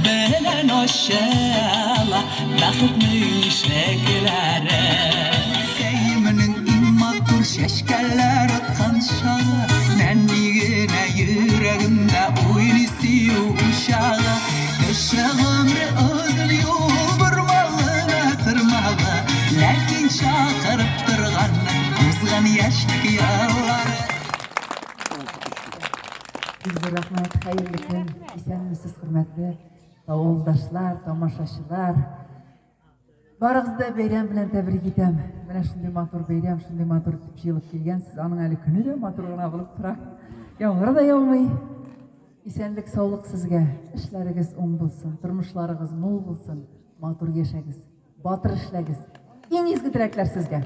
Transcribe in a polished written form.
белән ачыла бәхетнең ишекләре. Кәемнең иң матур чәчкәләр аткан чагы, Нәни генә йөрәгемдә уйный сөю учагы. Кеше гомре озын юл, бормалы да сырмалы, Ләкин чакырып торган узган яшьлек еллары. Бик зур рәхмәт, хәерле көн. Исәнмесез, хөрмәтле авылдашлар, тамашачылар. Барыгызны да бәйрәм белән тәбрик итәм. Менә шундый матур бәйрәм, шундый матур итеп җыелып килгәнсез. Аның әле көне дә матур гына булып тора. Яңгыр да яумый. Исәнлек, саулык сезгә. Эшләрегез уң булсын, тормышларыгыз мул булсын. Матур яшәгез, батыр эшләгез. Иң изге теләкләр сезгә.